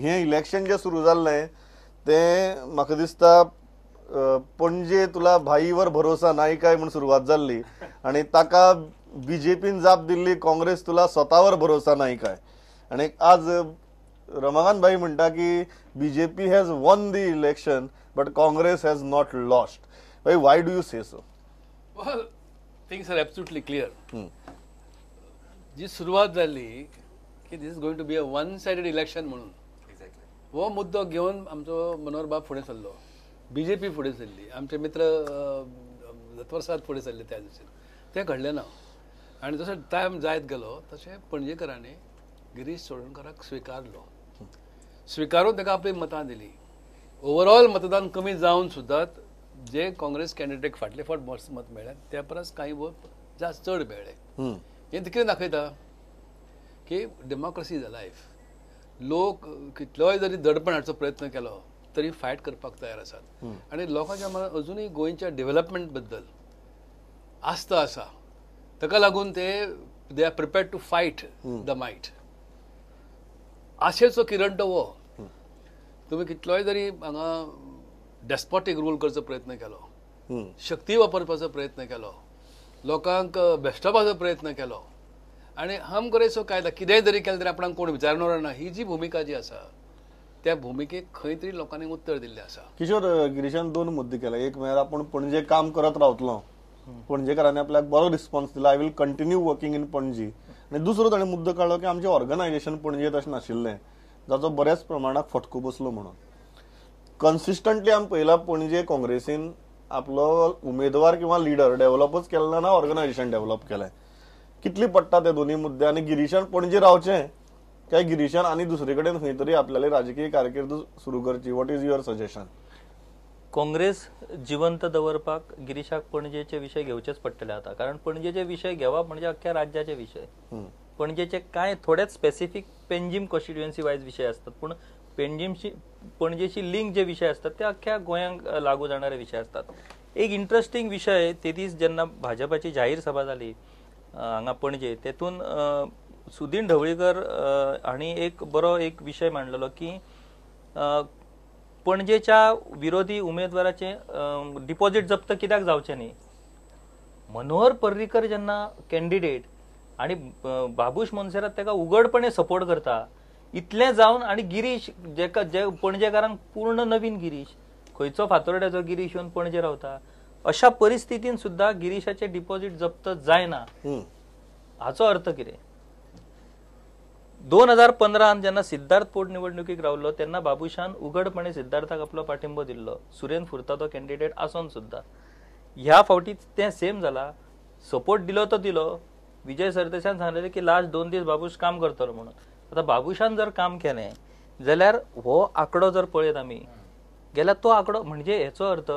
हें इलेक्शन जें सुरू जाल्लें तें म्हाका दिसता पणजे तुला भाईवर भरोसा नाही काय म्हूण सुरवात जाल्ली आनी ताका बीजेपीन जाप दिल्ली काँग्रेस तुला स्वतावर भरोसा नाही काय. आनी आज रमाकांत भाई म्हणटा की BJP has won the election but Congress has not lost. भाई, why do you say so? Well, things are absolutely clear. जी सुरवात जाली की this is going to be a one sided election म्हणून हो मुद्दो घेवन आमचो मनोहर बाब फुडें सरलो, बीजेपी फुडें सरली, आमचे मित्र दत्तप्रसाद फुडें सरले त्या दिशेन. तें घडलें ना आनी जसो टायम जायत गेलो तशें पणजेकरांनी गिरीश चोडणकाराक स्विकारलो, स्विकारून ताका आपली मतां दिली. ओवरऑल मतदान कमी जावन सुद्दां जे काँग्रेस कॅन्डिडेट फाटले फावट मत मेळ्ळें त्या परस कांय वोट जास्त चड मेळ्ळे. हें कितें दाखयता की डेमोक्रेसी is alive. लोक कितलोय जरी दडपण हाडचो प्रयत्न केलो तरी फायट करपाक तयार आसात आनी लोकांच्या मनात अजुनूय गोंयच्या डेव्हलपमेंट बद्दल आस्था आसा. ताका लागून ते they are prepared to fight the might. आशेचो किरण तो हो. तुमी कितलोय जरी हांगा डेस्पोटीक रूल करचो प्रयत्न केलो, शक्ती वापरपाचो प्रयत्न केलो, लोकांक बेश्टोवपाचो प्रयत्न केलो आनी हम करेसो कायदा कितेंय जरी केलें तरी आपणाक कोण विचारणार ना, ही जी भुमिका जी आसा त्या भुमिकेक खंय तरी लोकांनी उत्तर दिल्लें आसा. किशोर, गिरीशान दोन मुद्दे केले. एक म्हळ्यार आपूण पणजे काम करत रावतलो, पणजेकारांनी आपल्याक बरो रिस्पॉन्स दिला, I will continue working in Panaji. आनी दुसरो ताणें मुद्दो काडलो की आमचें ऑर्गनायजेशन पणजे तशें नाशिल्लें जाचो बऱ्याच प्रमाणात फटको बसलो म्हणून. कन्सिस्टंटली आमी पळयला पणजे काँग्रेसीन आपलो उमेदवार किंवा लिडर डेव्हलपच केलो ना, ऑर्गनायजेशन डेव्हलप केलें. कितली पडटा ते दोन्ही मुद्दे? आनी गिरीशान पणजे रावचें काय गिरीशान आनी दुसरे कडेन खंय तरी आपल्याली राजकीय कारकीर्द सुरू करची? What is your suggestion? Congress जिवंत दवरपाक गिरीशाक पणजेचे विशय घेवचेच पडटले आतां, कारण पणजेचे विशय घेवप म्हणजे अख्ख्या राज्याचे विशय. पणजेचे कांय थोडेच स्पेसिफीक पेंजीम कॉन्स्टिट्युएन्सी वायज विशय असतात, पूण पेंजीमशी पणजेशी लिंक जे विशय असतात ते अख्ख्या गोंयांक लागू जाणारे विशय असतात. एक इंट्रस्टिंग विशय ते दीस जेन्ना भाजपाची जाहीर सभा जाली हांगा पणजे, तेतून सुदीन ढवळीकर हांणी एक बरो एक विशय मांडलेलो की पणजेच्या विरोधी उमेदवाराचे डिपॉझिट जप्त कित्याक जावचें न्ही. मनोहर पर्रीकर जेन्ना कॅन्डिडेट आनी बाबूश मोन्सेरात ताका उघडपणे सपोर्ट करता, इतलें जावन आनी गिरीश जेका जे पणजेकारांक पूर्ण नवीन गिरीश, खंयचो फातोर्ड्याचो गिरीश येवन पणजे रावता, अशा परिस्थितीन सुद्दां गिरीशाचे डिपॉझिट जप्त जायना. हाचो अर्थ कितें? 2015 जेन्ना सिद्धार्थ पोटनिवडणुकीक रावलो तेन्ना बाबूशान उघडपणे सिद्धार्थाक आपलो पाठिंबो दिल्लो, सुरेन फुर्तादो कॅन्डिडेट आसून सुद्दां. ह्या फावटी तें सेम जाला, सपोर्ट दिलो तो दिलो. विजय सरदेसायान सांगलें की लास्ट 2 दीस बाबूश काम करतलो म्हणून. आतां बाबूशान जर काम केलें जाल्यार हो आंकडो जर पळयत आमी गेल्यार तो आंकडो म्हणजे हेचो अर्थ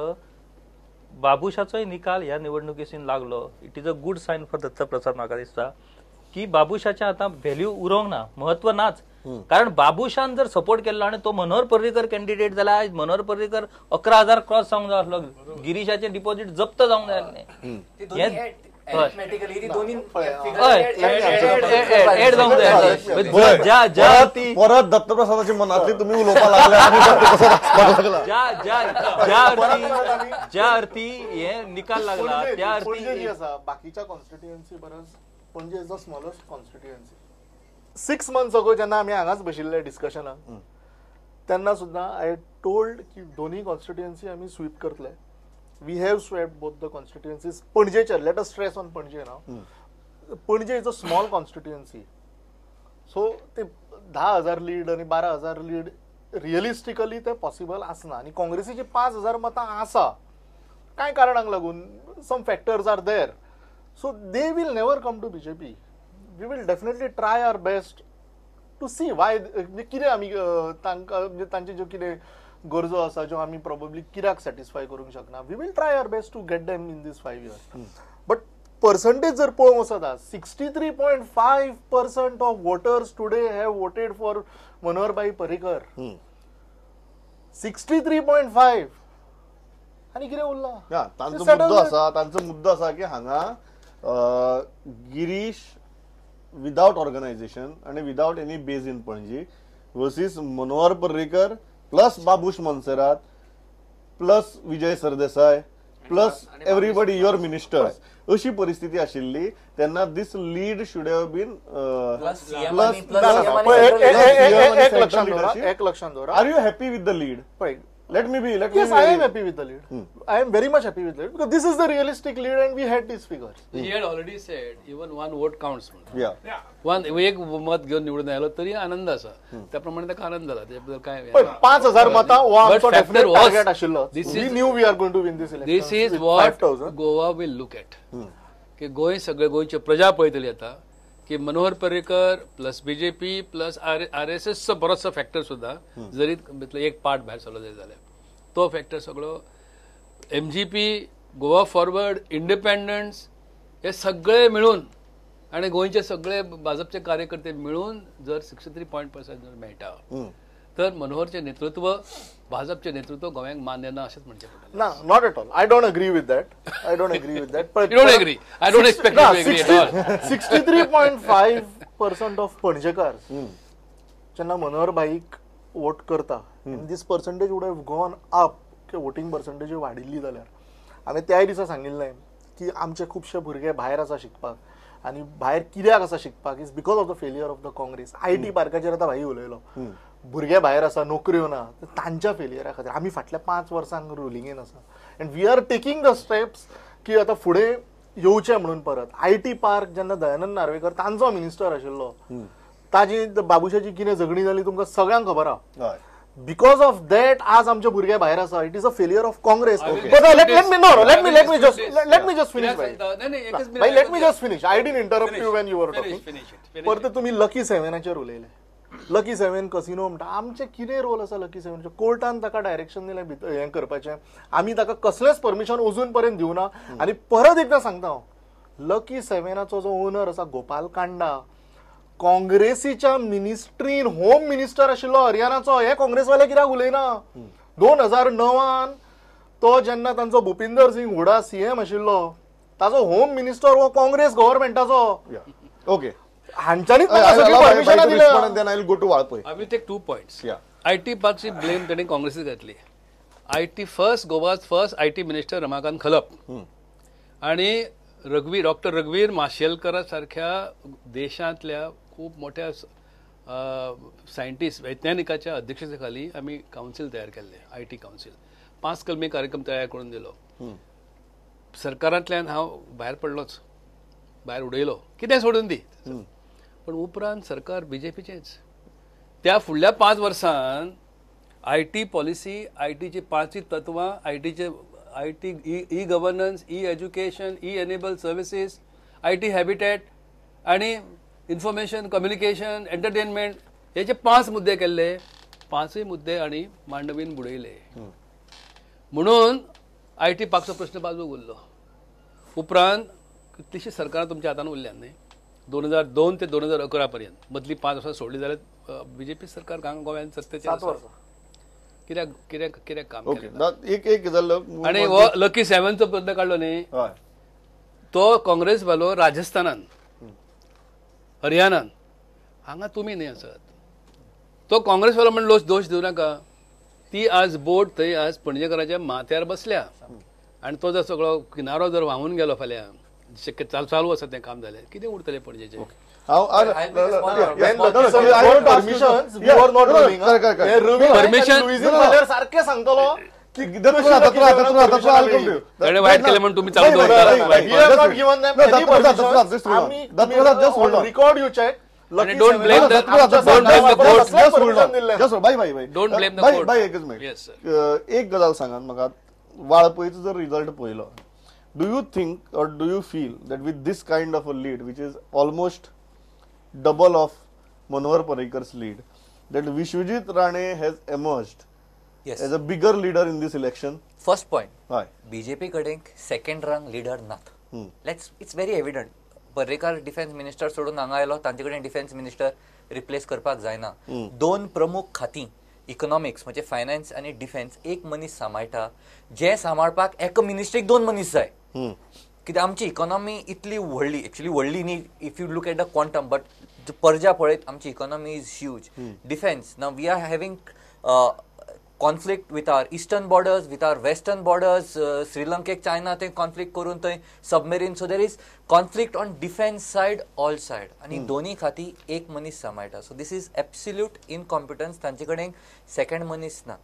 बाबूशाचोय निकाल ह्या निवडणुकीसून लागलो. It is a good sign for Dattaprasad. म्हाका दिसता की बाबूशाचें आतां व्हॅल्यू उरोंक ना, म्हत्व नाच. कारण बाबूशान जर सपोर्ट केल्लो आनी तो मनोहर पर्रीकर कॅन्डिडेट जाल्यार आयज मनोहर पर्रीकर 11,000 क्रॉस जावंक जाय आसलो, गिरीशाचें डिपॉझिट जप्त जावंक जाय आसलें. परत दत्तप्रसादाच्या मनातली तुम्ही उलोवपाक लागले. ज्या अर्थी हे निकाल लागला त्या अर्थी बाकीच्या कॉन्स्टिट्युएन्सी परस Panaji is the smallest constituency. 6 months ago जेन्ना आमी हांगाच बशिल्ले डिस्कशनाक तेन्ना सुद्दां I told की दोन्ही कॉन्स्टिट्युएन्सी आमी स्वीप करतले. We have swept both the constituencies. पणजेचे, let us stress on Panaji now. Panaji is a small constituency, so ते 10,000 लीड आनी 12,000 लीड रियलिस्टिकली ते पॉसिबल आसना. आनी काँग्रेसीची 5,000 मतां आसा, कांय कारणांक लागून some factors are there, so they will never come to BJP. We will definitely try our best to see why, कितें आमी तांकां म्हणजे तांचे ज्यो कितें गरजो आसा ज्यो आमी प्रोबेबली कित्याक सॅटिस्फाय करूंक शकना. We will try our best to get them in this 5 years. But percentage जर पळोवंक वचत 63.5% of voters today have voted for Manoharbhai Parrikar. 63.5. आनी कितें उरलां? तांचो मुद्दो आसा, तांचो मुद्दो आसा की हांगा गिरीश विदाउट ऑर्गनायझेशन आनी without any base in Panaji versus Manohar Parrikar plus Babush Monserrate plus Vijay Sardesai plus everybody your ministers अशी परिस्थिती आशिल्ली तेन्ना this lead should have been plus एक लक्षात दवरा. Are you happy with the lead? Let me be. Yes, I am happy with the lead. I am very much happy with the lead because this is the realistic lead and we had these figures. He had already said even one vote counts. Yeah. One एक मत घेऊन निवडून आयलो तरी आनंद आसा, त्या प्रमाणे ताका आनंद जाला. त्याबद्दल काय 5,000 मतां हो आमचो डेफिनेट टार्गेट आशिल्लो. We knew we are going to win this election. This is what Goa will look at. की गोंय सगळे गोंयची प्रजा पळयतली आतां की Manohar Parrikar plus BJP plus RSS चो बरोचसो फॅक्टर सुद्दां जरी एक पार्ट भायर सरलो जरी जाल्यार तो फॅक्टर सगळो MGP Goa forward independence हे सगळे मिळून आणि गोंयचे सगळे भाजपचे कार्यकर्ते मिळून जर 63% जर मेळटा तर मनोहरचे नेतृत्व भाजपचे नेतृत्व गोव्याक मान्य ना अशेंच म्हणचें पडटलें. ना, not at all. I don't agree with that. I don't agree with that. You don't agree. I don't expect you to agree at all. 63.5% of Panjekar जेन्ना मनोहर भाईक वोट करता, this percentage would have gone up. Voting percentage वाडिल्ली जाल्यार हांवें त्याय दिसा सांगिल्लें की आमचे खुबशे भुरगे भायर आसा शिकपाक आनी भायर कित्याक आसा शिकपाक is because of the failure of the Congress. IT पार्काचेर आतां भाई उलयलो, भुरगे भायर आसा, नोकऱ्यो ना, तांच्या फेलियरा खातीर आमी फाटल्या 5 वर्सांक रुलिंगेन आसा and we are taking the steps की आतां फुडें येवचें म्हणून परत. IT park जेन्ना दयानंद नार्वेकर तांचो मिनिस्टर आशिल्लो, ताजी बाबुशाची कितें झगडी जाली तुमकां सगळ्यांक खबर आहा. Because of that आज आमचे भुरगे भायर आसा. It is a failure of Congress. Let me just finish भाई, let me just finish. I didn't interrupt you when you were talking. परत तुमी लकी सेव्हनाचेर उलयले. लकी सेव्हन कसिनो म्हणटा, आमचें कितें रोल आसा लकी सेव्हनाचेर? कोर्टान ताका डायरेक्शन दिलें हें करपाचें, आमी ताका कसलेंच परमिशन अजून पर्यंत दिवना. आनी परत एकदां सांगता हांव, लकी सेव्हनाचो जो ओनर आसा गोपाल कांडा, काँग्रेसीच्या मिनिस्ट्रीन होम मिनिस्टर आशिल्लो हरियाणाचो. हे काँग्रेसवाले कित्याक उलयना? 2009 तो जेन्ना तांचो भुपिंदर सिंग हुडा सीएम आशिल्लो, ताचो होम मिनिस्टर हो काँग्रेस गव्हर्मेंटाचो. ओके, हांच्यानीच परमिशन दिलें. Then I will go to Valpoi. I will take 2 points. IT पार्कची blame तांणी काँग्रेसीक घातली. IT first, Goa's first IT minister Ramakant Khalap आणि रघुवीर, डॉक्टर रघुवीर माशेलकरा सारख्या देशांतल्या खूप मोठ्या सायंटिस्ट वैज्ञानिकाच्या अध्यक्षतेखाली आमी कावन्सील तयार केल्लें, IT council. 5 कलमी कार्यक्रम तयार करून दिलो. सरकारांतल्यान हांव भायर पडलोच, भायर उडयलो, कितें सोडून दी, पण उपरांत सरकार बीजेपीचेंच. त्या फुडल्या 5 वर्सांत IT policy, आयटीची 5 तत्वां, आयटीचे IT e governance, e education, e enable services, IT habitat आणि इन्फॉर्मेशन कम्युनिकेशन एंटरटेनमेंट हेचे 5 मुद्दे केल्ले. 5 मुद्दे आणि मांडवीन बुडयले. म्हणून IT पार्कचो प्रश्न बाजूक उरलो. उपरांत कितलीशी सरकारां तुमच्या हातान उरल्यात न्ही. 2002 ते 2011 पर्यंत मदली 5 वर्सां सोडली जाल्यार बीजेपी सरकार गोव्यान सत्तेचेर आसा. कित्याक कित्याक कित्याक काम केलें? एक एक गजाल. आनी हो लकी सेव्हनचो प्रश्न काडलो न्ही, तो काँग्रेस वालो राजस्थानान, हरियाणान, हांगा तुमी न्ही आसात. तो काँग्रेस वालो म्हण दोश दिवं नाका. ती आज बोट थंय आज पणजेकाराच्या माथ्यार बसल्या आनी तो जर सगळो किनारो जर व्हांवून गेलो फाल्यां, शक्य चालू आसा तें काम जालें, कितें उरतलें पणजेचें? सारकें सांगतलो वायट केलें म्हण तुमी चालू दवरता. Record you check. Don't blame the court. Bye bye bye. Don't blame the court. बाय एकच मिनिट. एक गजाल सांगात म्हाका, वाळपयचो जर रिजल्ट पळयलो, do you think or do you feel that with this kind of a lead, which is almost double of Manohar Parrikar's lead, that Vishwajit Rane has emerged yes. as a bigger leader in this election? First point, Hi. BJP कडेन second rank leader नात. It's very evident. Parrikar defence minister सोडून हांगा आयलो, तांचे कडेन defence minister replace करपाक जायना. 2 प्रमुख खातीं, इकॉनॉमिक्स म्हणजे फायनान्स आनी डिफेन्स, एक मनीस सांबाळटा, जे सांबाळपाक एका मिनिस्ट्रीक 2 मनीस जाय. कित्याक आमची इकॉनॉमी इतली व्हडली, एक्चुअली व्हडली न्ही if you look at the quantum, but परजा पळयत आमची economy is huge. Defence, now we are having conflict with our eastern borders, with our western borders, श्रीलंकेक China थंय कॉन्फ्लिक्ट करून थंय submarine, so there is conflict on defence side, all side, आनी दोन्ही खाती एक मनीस सांबाळटा. So this is absolute incompetence. तांचे कडेन सेकंड मनीस ना.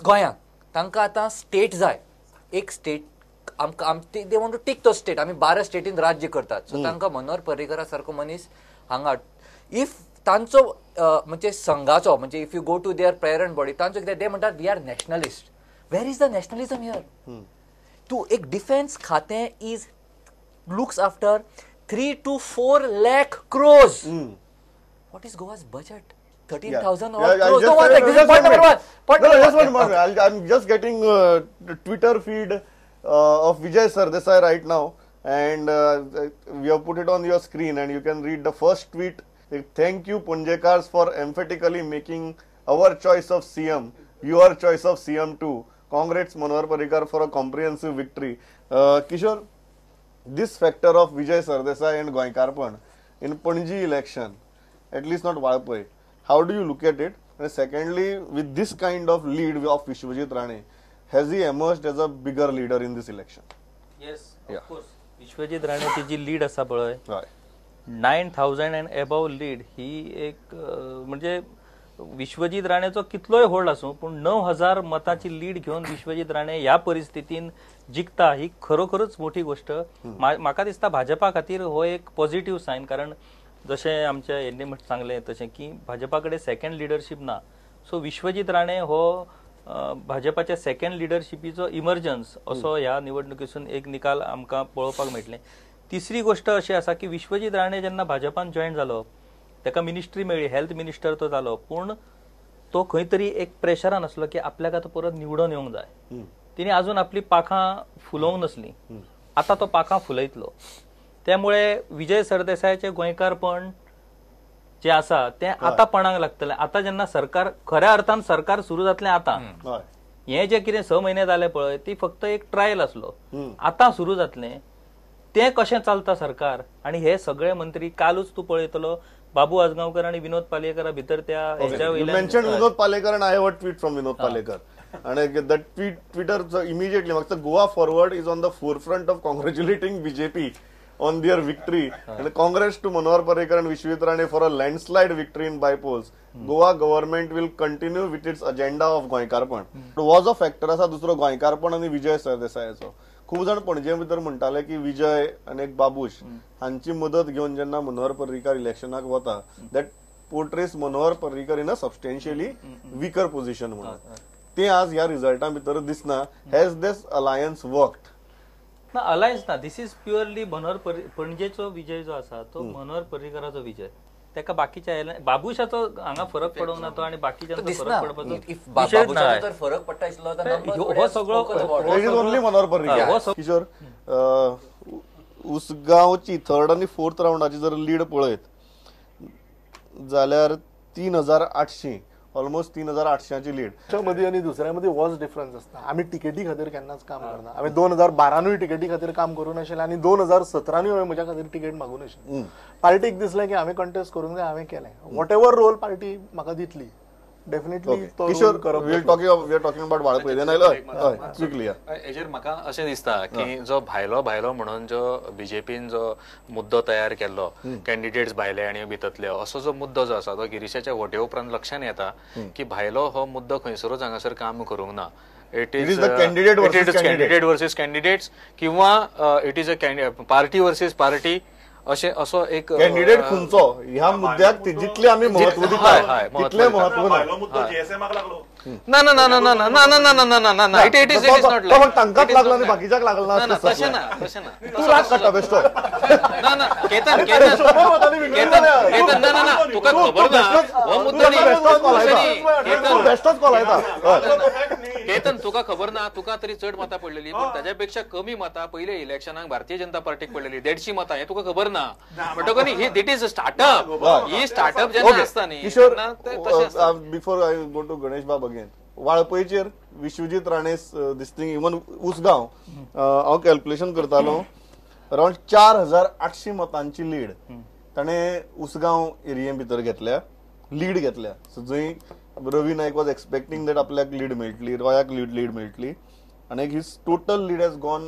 गोंयांत तांकां आतां स्टेट जाय, एक स्टेट आमकां, they want to take तो स्टेट. आमी 12 स्टेटीन राज्य करतात. सो तांकां मनोहर पर्रीकरा सारको मनीस हांगा if तांचो म्हणजे संघाचो, म्हणजे if you go to their parent body, तांचो कितें ते म्हणटात we are nationalist. Where is the nationalism here? तूं एक डिफेन्स खातें is looks after 3 to 4 lakh crores. What is Goa's budget? 13,000 crores. No, one second. This is point number one. Point number one. I'm just getting Twitter feed of Vijay Sardesai right now, and we have put it on your screen, and you can read the first tweet. Thank you Punjekars for emphatically making our choice of CM your choice of CM too. Congrats Manohar Parrikar for a comprehensive victory. Kishore, this factor of Vijay Sardesai and Goenkarpan in Panaji election, at least not Valpoi, how do you look at it? And secondly, with this kind of lead of Vishwajit Rane, has he emerged as a bigger leader in this election? Yes, of course. Vishwajit Rane ची जी lead आसा पळय, 9,000 and above lead ही एक म्हणजे विश्वजीत राणेचो कितलोय hold आसूं पूण 9,000 मतांची लीड घेवन विश्वजीत राणे ह्या परिस्थितीन जिखता ही खरोखरच मोठी गोष्ट. म्हाका दिसता भाजपा खातीर हो एक पॉझिटिव्ह सायन, कारण जशें आमच्या हेंनी सांगलें तशें की भाजपा कडेन सेकंड लिडरशीप ना. सो विश्वजीत राणे हो भाजपाच्या सेकंड लिडरशिपीचो इमर्जन्स असो ह्या निवडणुकीसून एक निकाल आमकां पळोवपाक मेळटलें. तिसरी गोष्ट अशी आसा की विश्वजीत राणे जेन्ना भाजपान जॉयन जालो ताका मिनिस्ट्री मेळ्ळी, हेल्थ मिनिस्टर तो जालो, पूण तो खंय तरी एक प्रेशरान आसलो की आपल्याक आतां परत निवडून येवंक जाय. तिणे अजून आपली पाखां फुलोवंक नासली, आतां तो पाखां फुलयतलो. त्यामुळे विजय सरदेसायाचें गोंयकारपण जें आसा तें आतां पणाक लागतलें. आतां जेन्ना सरकार खऱ्या अर्थान सरकार सुरू जातलें, आतां हें जें कितें 6 म्हयने जाले पळय ती फक्त एक ट्रायल आसलो, आतां सुरू जातलें तें कशें चलता सरकार. आनी हे सगळे मंत्री कालूच तूं पळयतलो बाबू आजगांवकर आनी विनोद पालयेकरा भितर त्या हेच्या वयल्यान. Vinod Palyekar, I have a tweet from Vinod Palyekar आणि that tweet Twitter immediately म्हाका Goa Forward is on the forefront of congratulating BJP on their victory and congrats to Manohar Parrikar and Vishwajit Rane for a landslide victory in bypolls. Goa government will continue with its agenda of Goenkarpan. Was a factor आसा दुसरो गोंयकारपण आनी विजय सरदेसायाचो. खूब जाण पणजे भितर म्हणटाले की विजय आनी एक बाबूश हांची मदत घेवन जेन्ना मनोहर पर्रीकार इलेक्शनाक वता, that portrays Manohar Parrikar in a substantially weaker position म्हणून. ते आज ह्या रिजल्टा भितर दिसना. Has this alliance worked? ना, अलायन्स ना. This is purely Manohar पणजेचो विजय जो आसा तो मनोहर पर्रीकराचो विजय. ताका बाकीच्या बाबूशाचो हांगा फरक पडोंक ना तो आनी बाकीच्यांचो फरक पडपाचो फरक पडटा आसलो. हो सगळो ओनली मनोहर पर्रीकर. किशोर, उसगांवची थर्ड आनी फोर्थ रावंडाची जर लीड पळयत जाल्यार 3,800, ऑलमोस्ट 3,800 लीड. मदीं आनी दुसऱ्या मदीं वॉज डिफरन्स आसता. आमी टिकेटी खातीर केन्नाच काम करना. हांवें 2012नूय टिकेटी खातीर काम करूं नाशिल्लें आनी 2017नूय हांवें म्हज्या खातीर टिकेट मागूं नाशिल्लें. पार्टीक दिसलें की हांवें कंटेस्ट करूंक जाय, हांवें केलें. What ever role party म्हाका दितली definitely. Kishore, we are talking about Valpoi. Quickly हेजेर म्हाका अशें दिसता की जो भायलो भायलो म्हणून जो बीजेपीन जो मुद्दो तयार केल्लो, कॅन्डिडेट्स भायले आनी भितरले, असो जो मुद्दो जो आसा तो गिरीशाच्या वोटे उपरांत लक्षात येता की भायलो हो मुद्दो खंयसरूच हांगासर काम करूंक ना. It is candidate versus candidates किंवा it is a party versus party अशें असो एक कॅन्डिडेट खंयचो ह्या मुद्द्याक जितले आमी महत्व दिता तितले महत्व ना. ना ना ना ना ना ना ना ना ना ना ना ना it is it is not like तांकांच लागलो आनी बाकीच्याक लागलो ना. तशें ना, तशें ना. तूं राग काडटा बेश्टो. ना ना केतन केतन केतन केतन ना ना ना तुका खबर ना हो मुद्दो न्ही. बेश्टोच कॉल येता. केतन तुका खबर ना, तुका तरी चड मतां पडलेली पूण ताज्या पेक्षा कमी मतां पयले इलेक्शनाक भारतीय जनता पार्टीक पडलेली 150 मतां, हें तुका खबर ना. म्हणटकच न्ही ही दिट is a startup. He startup जेन्ना आसता न्ही. Kishore, before I go to Ganesh Bab again, वाळपयचेर Vishwajit Rane this thing, even Usgao हांव कॅल्क्युलेशन करतालो अरावंड 4,800 मतांची लीड. ताणें उसगांव एरिये भितर घेतल्या, लीड घेतल्या. सो जंय Ravi Naik was expecting that आपल्याक लीड मेळटली, रॉयाक लीड मेळटली, आनी his total lead has gone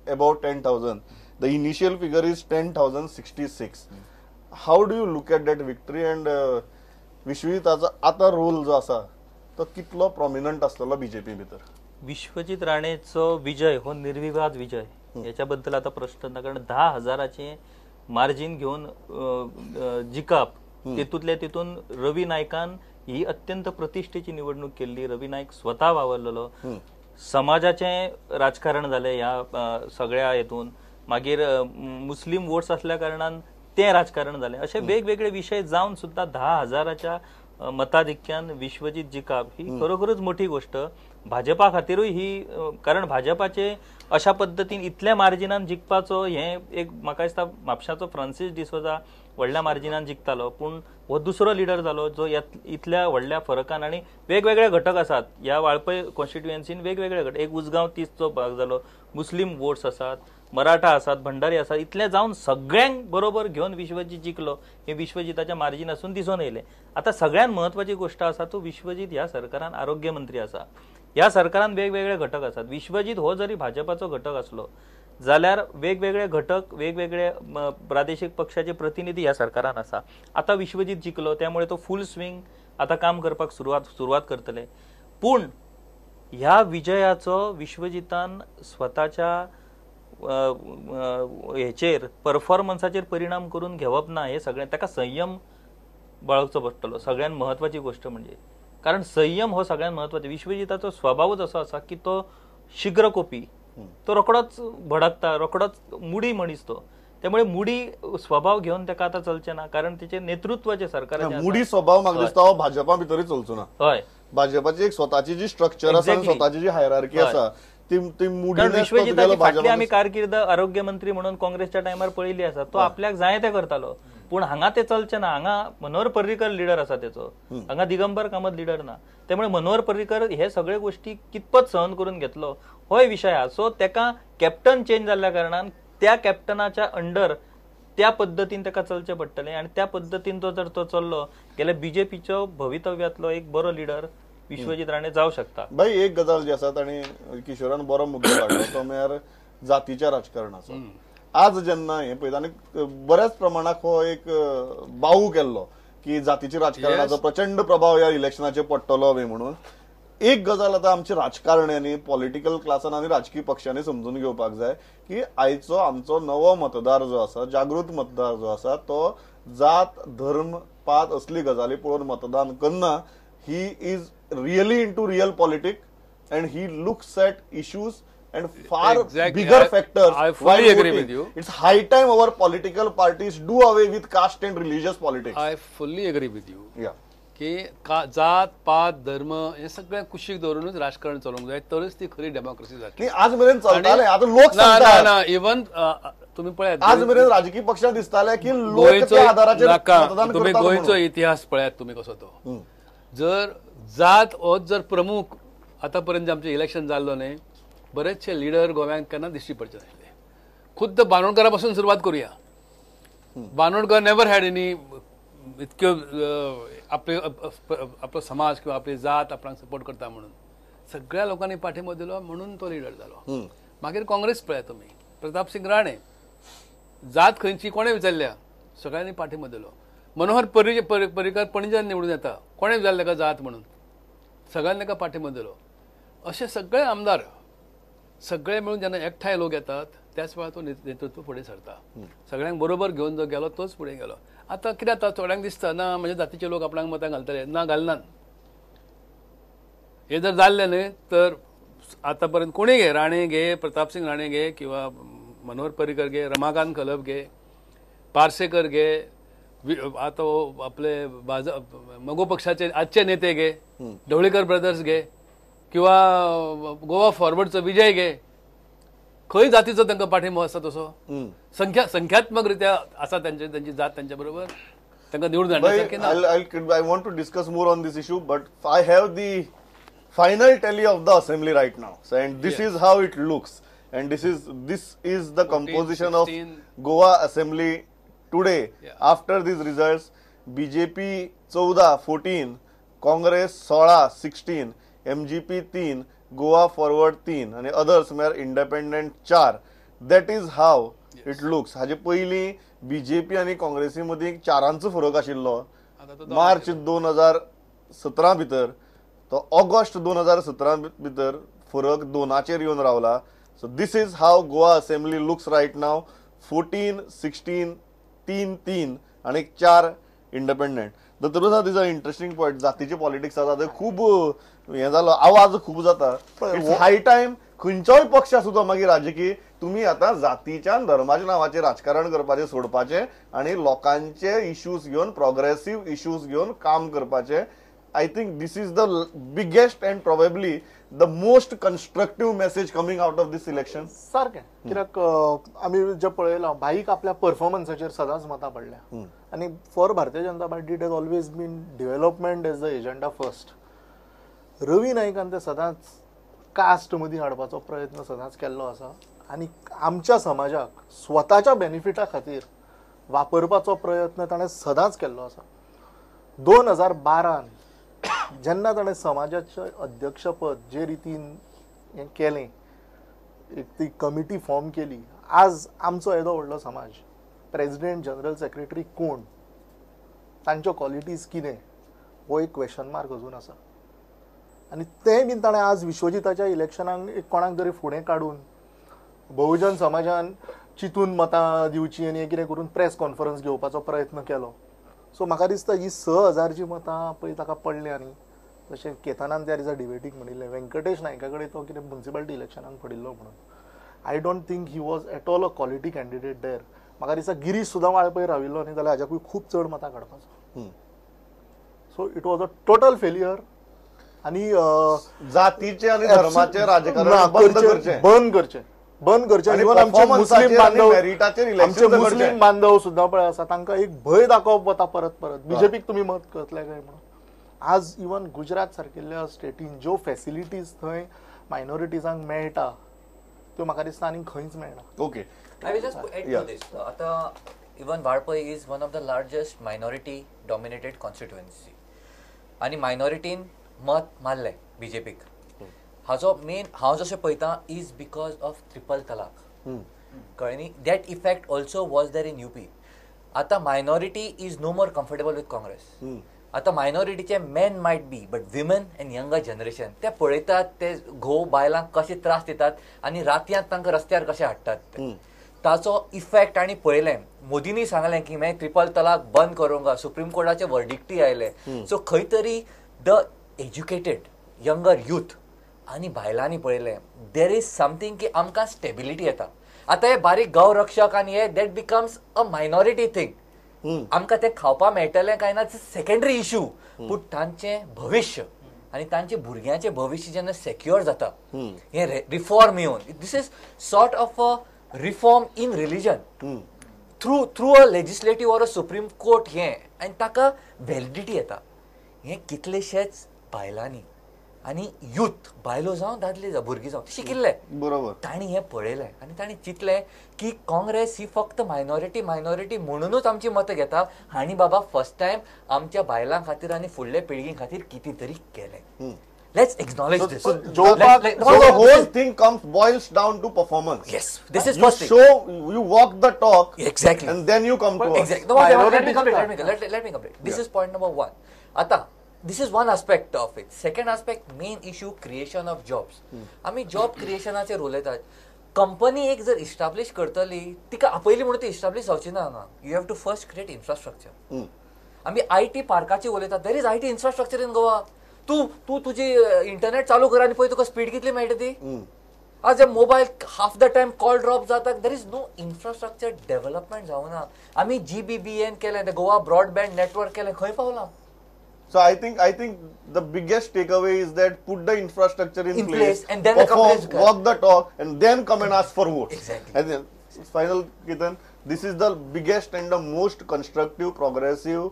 about 10,000. The initial figure is 10,066. How do you look at that victory and विश्वजिताचो आतां रोल जो आसा तो कितलो प्रॉमिनंट आसलेलो बीजेपी भितर? विश्वजीत राणेचो विजय हो निर्विवाद विजय, ह्याच्याबद्दल आता प्रश्न ना, कारण 10,000 मार्जीन घेवन जिखप, तेतूंतल्या तितून रवी नायकान ही अत्यंत प्रतिष्ठेची निवडणूक केल्ली. रवी नायक स्वता वावरलेलो, समाजाचें राजकारण जालें ह्या सगळ्या हेतून, मागीर मुस्लीम वोट्स आसल्या कारणान तें राजकारण जालें. अशे वेगवेगळे विशय जावन सुद्दां 10,000 मताधिक्यान विश्वजीत जिखप ही खरोखरच मोठी गोष्ट भाजपा खातीरूय ही, कारण भाजपाचे अशा पद्दतीन इतल्या मार्जिनान जिखपाचो हें एक म्हाका दिसता म्हापशाचो फ्रांसीस डिसोजा व्हडल्या मार्जिनान जिखतालो, पूण हो दुसरो लिडर जालो जो इतल्या व्हडल्या फरकान. आनी वेगवेगळे घटक आसात ह्या वाळपय कॉन्स्टिट्युएन्सीन, वेगवेगळे घटक, एक उसगांव 30चो भाग जालो, मुस्लीम वोट्स आसात, मराठा आसात, भंडारी आसात, इतले जावन सगळ्यांक बरोबर घेवन विश्वजीत जिखलो हे विश्वजिताच्या मार्जिन आसून दिसून येयलें. आतां सगळ्यांत म्हत्वाची गोश्ट आसा तो विश्वजीत ह्या सरकारान आरोग्य मंत्री आसा, ह्या सरकारान वेगवेगळे घटक आसात. विश्वजीत हो जरी भाजपाचो घटक आसलो जाल्यार वेगवेगळे घटक, वेगवेगळे प्रादेशीक पक्षाचे प्रतिनिधी ह्या सरकारान आसा. आतां विश्वजीत जिखलो त्यामुळे तो फूल स्विंग आतां काम करपाक सुरवात करतले. पूण ह्या विजयाचो विश्वजितान स्वताच्या हेचेर परफॉर्मन्साचेर परिणाम करून घेवप ना, हे सगळें ताका संयम बाळगचो पडटलो. सगळ्यांत म्हत्वाची गोश्ट म्हणजे, कारण संयम हो सगळ्यांत म्हत्वाचो. विश्वजिताचो स्वभावच असो आसा की तो शीघ्रकोपी, तो रोखडोच भडकता, रोखडोच मुडी मनीस तो, त्यामुळे मुडी स्वभाव घेवन ताका आतां चलचें ना, कारण तेचे नेतृत्वाचे सरकाराचे मुडी स्वभाव म्हाका दिसता हो भाजपा भितरूय चलचो ना. हय, भाजपाची एक स्वताची जी स्ट्रक्चर आसा, स्वताची जी हायरार्की आसा ती मुडी. विश्वजिताची फाटली आमी कारकीर्द आरोग्य मंत्री म्हणून काँग्रेसच्या टायमार पळयली आसा, तो आपल्याक जाय तें करतालो, पूण हांगा ते चलचें ना. हांगा मनोहर पर्रीकर लिडर आसा तेचो, हांगा दिगंबर कामत लिडर ना, त्यामुळे मनोहर पर्रीकर हे सगळे गोष्टी कितपत सहन करून घेतलो होय विशय आसा. सो तेका कॅप्टन चेंज जाल्ल्या कारणान त्या कॅप्टनाच्या अंडर त्या पद्दतीन ताका चलचें पडटलें, आनी त्या पद्दतीन तो जर तो चल्लो जाल्यार बीजेपीचो भवितव्यांतलो एक बरो लिडर विश्वजीत राणे जावं शकता. भाई एक गजाल जी आसा ताणी किशोरान बरो मुद्दो काडलो तो म्हळ्यार जातीच्या राजकारणाचो. आज जेन्ना हें पळयता आनी बऱ्याच प्रमाणाक हो एक बाऊ केल्लो की जातीच्या राजकारणाचो प्रचंड प्रभाव ह्या इलेक्शनाचेर पडटलो बी म्हणून, एक गजाल आतां आमच्या राजकारण्यांनी, पॉलिटिकल क्लासान आनी राजकीय पक्षांनी समजून घेवपाक जाय की आयचो आमचो नवो मतदार जो आसा, जागृत मतदार जो आसा, तो जात, धर्म, पात असली गजाली पळोवन मतदान करना. He is really into real politics and he looks at issues and far bigger factors. I fully agree with you. It's high time our political parties do away with caste and religious politics. I fully agree with you. Yeah. की जात, पात, धर्म हे सगळ्या कुशीक दवरूनच राजकारण चलोवंक जाय, तरच ती खरी डेमोक्रेसी जातली. आज मेरेन चलतालें, आतां लोक सांगतात ना, इवन तुमी पळयात आज मेरेन राजकीय पक्षां दिसताले की लोक त्या आधाराचेर मतदान तुम्ही करतात. गोंयचो इतिहास पळयात तुमी कसो तो, जर जात होच जर प्रमुख आतापर्यंत आमचें इलेक्शन जाल्लो न्ही, बरेचशे लिडर गोव्यांत केन्ना दिश्टी पडचे नाशिल्ले. खुद्द बांदोडकरा पासून सुरवात करुया. बांदोडकर नेवर हॅड एनी इतक्यो आपले आपलो समाज किंवा आपली जात आपणाक सपोर्ट करता म्हणून सगळ्या लोकांनी पाठिंबो दिलो म्हणून तो लिडर जालो. मागीर काँग्रेस पळया तुमी, प्रताप सिंग राणे, जात खंयची कोणें विचारल्या, सगळ्यांनी पाठिंबो दिलो. मनोहर पर्रीकर पणजेन निवडून येता, कोणें विचारलें ताका जात म्हणून, सगळ्यांनी ताका पाठिंबो दिलो. अशे सगळे आमदार सगळे मेळून जेन्ना एकठांय लोक येतात त्याच वेळार तो नेतृत्व फुडें सरता. सगळ्यांक बरोबर घेवन जो गेलो तोच फुडें गेलो. आतां कितें जाता, थोड्यांक दिसता ना म्हणजे जातीचे लोक आपणाक मतां घालतले, ना घालनात. हे जर जाल्लें न्ही तर आतां पर्यंत कोणूय घे, राणे घे, प्रतापसिंग राणे घे किंवा मनोहर पर्रीकर घे, रमाकांत खलप घे, पार्सेकर घे, आतां आपले मगो पक्षाचे आजचे नेते घे, ढवळीकर ब्रदर्स घे किंवा गोवा फॉरवर्डचो विजय घे, खंय जातीचो तांकां पाठिंबो आसा तसो संख्यात्मक रित्या आसा तांची जात तांच्या बरोबर तांकां निवडून हाडण्यासारखें ना. I want to discuss more on this issue, but I have the final tally of the assembly right now, and this is how it looks, and this is the composition of Goa assembly Today after these results BJP 14 14, Congress 16 16, MGP 3, Goa forward 3 आनी others म्हळ्यार independent 4. That is how it looks. हाजे पयलीं BJP आनी काँग्रेसी मदीं 4 फरक आशिल्लो मार्च 2017 भितर, तो ऑगस्ट 2017 भितर फरक 2 येवन रावला. So this is how Goa assembly looks right now. 14 16 3 3 आनी 4 independent. Dattaprasad is a interesting point. जातीचे पॉलिटिक्स आसा खूब हें जालो, आवाज खूब जाता. It's high time खंयचोय पक्ष आसूं तो मागीर राजकीय, तुमी आतां जातीच्या धर्माच्या नांवाचेर राजकारण करपाचें सोडपाचें आनी लोकांचे इश्यूज घेवन, प्रोग्रेसीव इश्यूज घेवन काम करपाचें. I think this is the biggest and probably the most constructive message coming out of this election. सारकें, कित्याक आमी जें पळयलां भाईक आपल्या परफॉर्मन्साचेर सदांच मतां पडल्या आनी for Bharatiya Janata Party it has always been development as the agenda first. Ravi नायकान ते सदांच कास्ट मदीं हाडपाचो प्रयत्न सदांच केल्लो आसा आनी आमच्या समाजाक स्वताच्या बेनिफिटा खातीर वापरपाचो प्रयत्न ताणें सदांच केल्लो आसा. 2012 जेन्ना ताणें समाजाचें अध्यक्षपद जे रितीन हें केलें, एक ती कमिटी फॉर्म केली, आज आमचो येदो व्हडलो समाज प्रेजिडेंट जनरल सेक्रेटरी कोण, तांच्यो क्वॉलिटीज कितें, हो एक क्वेश्चन मार्क अजून आसा. आनी तें बीन ताणें आज विश्वजिताच्या इलेक्शनाक एक कोणाक तरी फुडें काडून बहुजन समाजान चिंतून मतां दिवची आनी कितें करून प्रेस कॉन्फरन्स घेवपाचो प्रयत्न केलो. सो म्हाका दिसता ही 6000 मतां पळय ताका पडलीं. आनी जशें केतनान त्या दिसा डिबेटीक म्हणिल्लें, व्यंकटेश नायका कडेन तो कितें मुन्सिपालिटी इलेक्शनाक पडिल्लो म्हणून. I don't think he was at all a quality candidate there. म्हाका दिसता गिरीश सुद्दां वाळपय राविल्लो न्ही जाल्यार हाज्याकूय खूब चड मतां काडपाचो. So it was a total failure. आनी जातीचे आनी धर्माचे राजकारण बंद करचें, बंद करचें, बंद करचें. इवन आमचे मुस्लीम बांधव, आमचे मुस्लीम बांधव सुद्दां पळय आसा, तांकां एक भंय दाखोवप वता परत परत, बीजेपीक तुमी मत करतले काय म्हणून. आज इवन गुजरात सारकिल्ल्या स्टेटीन ज्यो फॅसिलिटीज थंय मायनॉरिटीजांक मेळटा त्यो म्हाका दिसता आनी खंयच मेळना. Okay, I will just add to this. आतां even Valpoi is one of the largest minority dominated constituency आनी मायनॉरिटीन मत मारलें बीजेपीक. हाजो मेन हांव जशें पळयता is because of triple talaq, कळ्ळें न्ही. That effect also was there in UP. आतां minority is no more comfortable with Congress. आतां मायनॉरिटीचे men might be but women and younger generation ते पळयतात ते घोव बायलांक कशे त्रास दितात आनी रातयांत तांकां रस्त्यार कशे हाडटात ते, ताचो इफेक्ट. आनी पळयलें मोदींनी सांगलें की मैं ट्रिपल तलाक बंद करूंगा, सुप्रीम कोर्टाचे वर्डिक्टूय आयले. सो खंय तरी the educated younger youth आनी बायलांनी पळयलें there is something की आमकां स्टेबिलिटी येता. आतां हे बारीक गौरक्षक आनी हे that becomes a minority thing. आमकां तें खावपाक मेळटलें काय ना सेकेंडरी इश्यू, पूण तांचें भविश्य आनी तांचे भुरग्यांचें भविश्य जेन्ना सेक्युअर जाता हें रिफॉर्म येवन, this is sort of a reform in religion through a legislative or a supreme court हें, आनी ताका व्हॅलिडिटी येता. हें कितलेशेच बायलांनी आनी यूथ, बायलो जावं दादले जावं भुरगीं जावं, शिकिल्ले बरोबर, तांणी हें पळयलें आनी तांणी चिंतलें की काँग्रेस ही फक्त मायनॉरिटी मायनॉरिटी म्हणुनूच आमची मतां घेता, हांणी बाबा फर्स्ट टायम आमच्या बायलां खातीर आनी फुडल्या पिळगी खातीर कितें तरी केलें. Let's acknowledge this. So the whole thing boils down to performance. Yes, this is first thing. So you walk the talk. Exactly. And then you come to us. Exactly. No, let me complete. This is point number 1. Ata, this is one aspect of it. Second aspect, main issue, creation of jobs. आमी job क्रिएशनाचेर उलयतात. Company एक जर establish करतली तिका आपयली म्हणून ती establish जावची ना हांगा. You have to first create infrastructure. आमी IT पार्काचेर उलयतात. There is IT infrastructure in Goa. तूं तूं तुजी इंटरनेट चालू कर आनी पळय तुका स्पीड कितली मेळटा ती. आज mobile half the time call drop जाता. There is no infrastructure development जावना. आमी GBBN केलें, गोवा ब्रॉडबँड नेटवर्क केलें, खंय पावलां? So I think the biggest takeaway is that put the infrastructure in place and then perform, walk the talk and then come and ask for votes. Exactly. And then final, Ketan, this is the biggest and the most constructive, progressive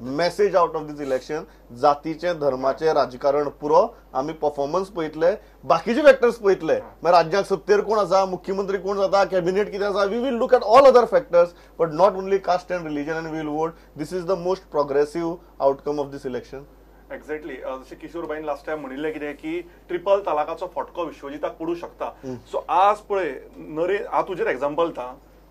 message out of this election. जातीचे धर्माचे राजकारण पुरो, आमी performance पळयतले, बाकीचे factors पळयतले, मागीर राज्याक सत्तेर कोण आसा, मुख्यमंत्री कोण जाता, कॅबिनेट कितें आसा, we will look at all other factors but not only caste and religion and we will vote. This is the most progressive outcome of this election. Exactly जशें किशोर भाईन लास्ट टायम म्हणिल्लें कितें की ट्रिपल तलाकाचो फटको विश्वजिताक पडूं शकता. So आज पळय नरे, हांव तुजेर एग्जाम्पल दिता.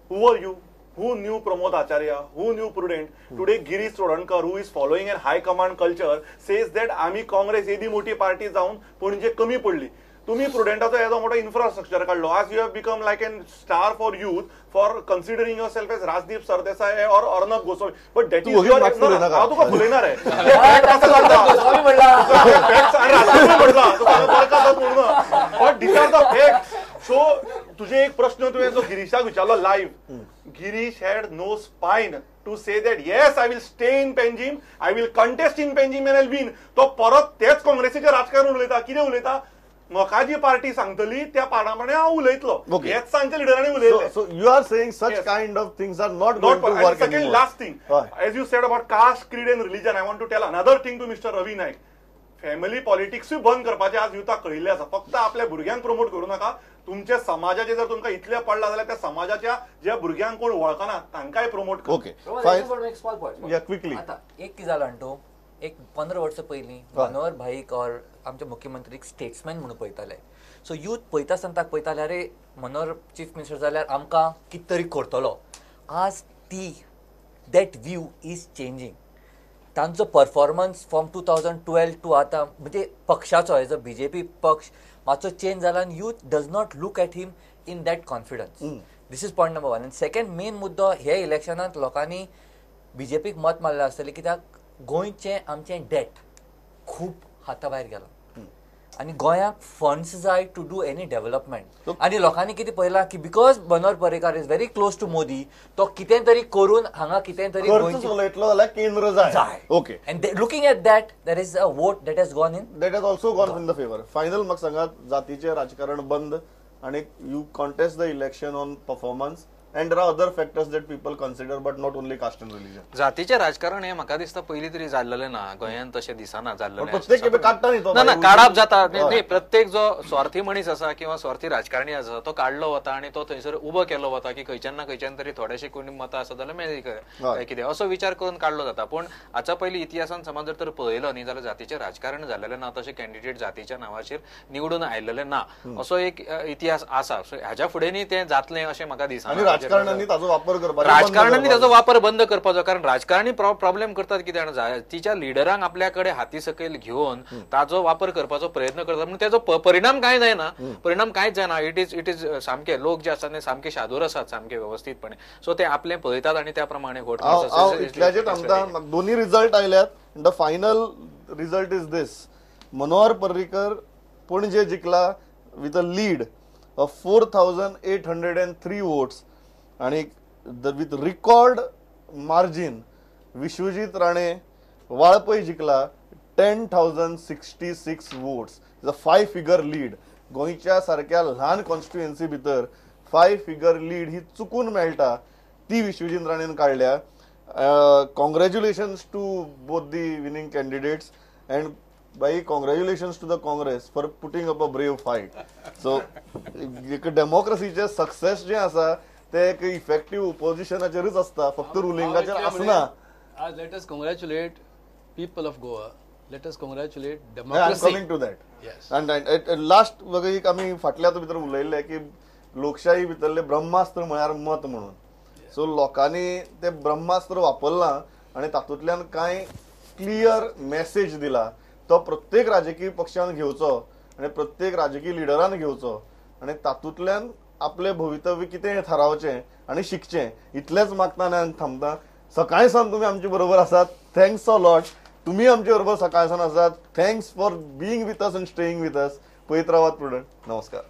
Who are you? Who knew Pramod Acharya? Who knew Prudent? Today Girish Chodankar, who is following an high command culture, says that आमी काँग्रेस येदी मोठी पार्टी जावन पणजे कमी पडली. तुम्ही प्रुडेंटाचो येदो मोठो इन्फ्रास्ट्रक्चर काडलो. आज you have become like an star for youth for considering yourself as Rajdeep Sardesai or Arnab Goswami. But that is your, हांव तुका फुलयणार आहे. But these are the facts. So तुझे एक प्रश्न तुवें जो गिरीशाक विचारलो live, Girish had no spine to say that yes I will stay in Panjim, I will contest in Panjim and I will win. तो परत तेच काँग्रेसीचें राजकारण उलयता. कितें उलयता? म्हाका जी पार्टी सांगतली त्या प्रमाणे हांव उलयतलो. हेच सांगच्या लिडरांनी उलयलें. So you are saying such kind of things are not going to work. Second last thing, as you said about caste, creed and religion, I want to tell another thing to mister Ravi Naik. Family पॉलिटिक्सूय बंद करपाचें आज युथाक कळिल्लें आसा. फक्त आपल्या भुरग्यांक promote करूं नाका. तुमच्या समाजाचे जर तुमकां इतलें पडलां जाल्यार त्या समाजाच्या ज्या भुरग्यांक कोण वळखना तांकांय प्रमोट कर. Okay, quickly. आतां एक कितें जालां तूं, एक 15 वर्सां पयलीं मनोहर भाईक और आमचे मुख्यमंत्रीक स्टेट्समॅन म्हणून पळयताले. सो यूथ पळयता आसतना ताका पळयताले, अरे मनोहर चीफ मिनिस्टर जाल्यार आमकां कितें तरी करतलो. आज ती that view is changing. तांचो परफॉर्मन्स फ्रॉम 2012 टू आतां म्हणजे पक्षाचो एज अ बीजेपी पक्ष मातसो चेंज जाला आनी youth does not look at him in that confidence. This is point number 1. आनी सेकंड मेन मुद्दो, हे इलेक्शनांत लोकांनी बीजेपीक मत मारलें आसतलें कित्याक गोंयचें आमचें डेट खूब हाता भायर गेलां आनी गोंयाक फंड्स जाय टू do any development. आनी लोकांनी कितें पळयलां की because Manohar Parrikar is very close to Modi, तो कितें तरी करून हांगा कितें तरी उलयतलो जाल्यार केंद्र जाय. Okay, and looking at that there is a vote that has gone in, that has also gone in the favour. Final म्हाका सांगात, जातीचें राजकारण बंद आनी you contest the election on performance and there are other factors that people consider but not only caste and religion. जातीचें राजकारण हें म्हाका दिसता पयलीं तरी जाल्लें ना गोंयांत, तशें दिसना जाल्लें. प्रत्येक खेपे काडटा न्ही तो, ना ना काडप जाता न्ही. प्रत्येक जो स्वार्थी मनीस आसा किंवा स्वार्थी राजकारणी आसा तो काडलो वता आनी तो थंयसर उबो केलो वता की खंयच्यान ना खंयच्यान तरी थोडेशे कोणी मतां आसा जाल्यार मेळ्ळी कितें असो विचार करून काडलो जाता. पूण हाच्या पयलीं इतिहासान समज जर तर पळयलो न्ही जाल्यार जातीचें राजकारण जाल्लें ना, तशें कॅन्डिडेट जातीच्या नांवाचेर निवडून आयलेले ना, असो एक इतिहास आसा. सो हाज्या फुडें न्ही तें जातलें अशें म्हाका दिसना. राजकारण्यांनी ताचो वापर करपाचो, राजकारण्यांनी ताचो वापर बंद करपाचो. कारण राजकारणी प्रॉब्लेम करतात कितें जाणा, जातीच्या लिडरांक आपल्या कडेन हाती सकयल घेवन ताचो वापर करपाचो प्रयत्न करतात. पूण ताचो परिणाम कांय जायना, परिणाम कांयच जायना. It is सामके लोक जे आसात ते सामके शादूर आसात, सामके व्यवस्थीतपणे. सो ते आपले पळयतात आनी त्या प्रमाणे वोट. इतल्याचेर थांबता. दोन्ही रिजल्ट आयल्यात. The final result is this. Manohar Parrikar Panaji जिखला with a lead of 4,803 votes आणि with record margin Vishwajit Rane Valpoi जिखला 10,066 votes. Is a 5 figure lead. गोंयच्या सारक्या ल्हान कॉन्स्टिट्युएन्सी भितर 5 फिगर लीड ही चुकून मेळटा, ती विश्वजीत राणेन काडल्या. Congratulations to both the winning candidates and by congratulations to the Congress for putting up a brave fight. So एक डेमोक्रेसीचें success जें आसा ते एक इफेक्टीव ओपोजिशनाचेरूच आसता, फक्त रुलिंगाचेर आसना. आज let us congratulate people of Goa, let us congratulate democracy. I am coming to that. And last एक आमी फाटल्या भितर उलयल्ले की लोकशाही भितरले ब्रह्मास्त्र म्हळ्यार मत म्हणून. सो लोकांनी ते ब्रह्मास्त्र वापरलां आनी तातूंतल्यान कांय क्लियर मॅसेज दिला, तो प्रत्येक राजकीय पक्षान घेवचो आनी प्रत्येक राजकीय लिडरान घेवचो आनी तातूंतल्यान आपले भवितव्य कितें थारावचें आनी शिकचें. इतलेंच मागता आनी थांबता. सकाळीं सावन तुमी आमचे बरोबर आसात, thanks a lot. तुमी आमचे बरोबर सकाळ सावन आसात, thanks for being with us and staying with us. पळयत रावात प्रुडंट. नमस्कार.